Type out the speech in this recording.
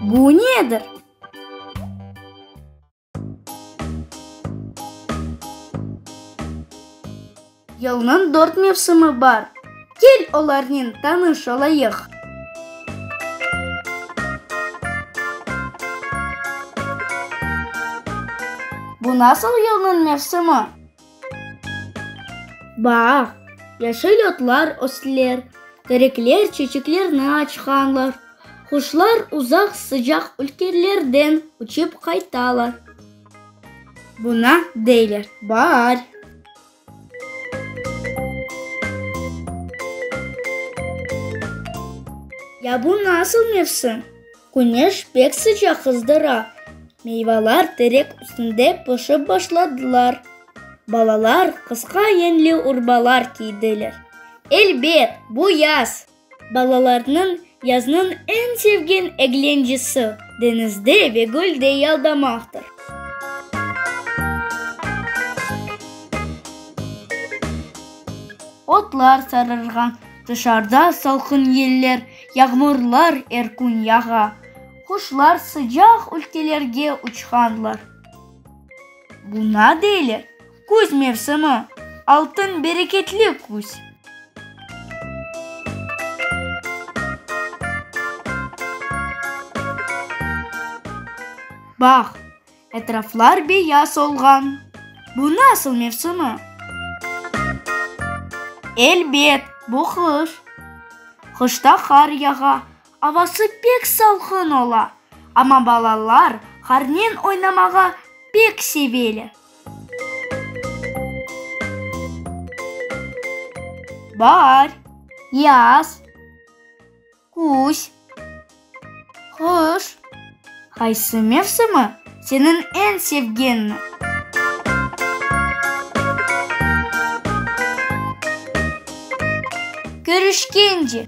Bu nedir? Yılnıñ dört mevsimi bar. Kel olarnen tanış olayıq. Bu nasıl yılnıñ mevsimi? Baq, yeşil otlar ösler, terekler çeçeklerini açqanlar, quşlar uzaq sıcaq ülkelerden uçıp qaytalar. Buña deyler baar. Ya bu nasıl mevsim? Küneş pek sıcaq qızdıra, meyvalar terek üstünde pişip başladılar. Balalar qısqa yenli urbalar kiydiler. Elbet, bu yaz! Balalarnıñ yaznıñ eñ sevgen eglencesi, deñizde ve gölde yaldamaqtır. Otlar sararğan, tışarıda salqın yeller, yağmurlar er kün yağa. Quşlar sıcaq ülkelerge uçqanlar. Buña deyler küz mevsimi, altın bereketli küz. Baq, etraflar beyaz olğan. Bu nasıl mevsimi? Elbet, bu qış. Qışta qar yağa, avası pek salqın ola, amma balalar qarnen oynamağa pek seveler. Baar, yaz, küz, qış, qaysı mevsimi seniñ eñ sevgeniñ? Körüşkence!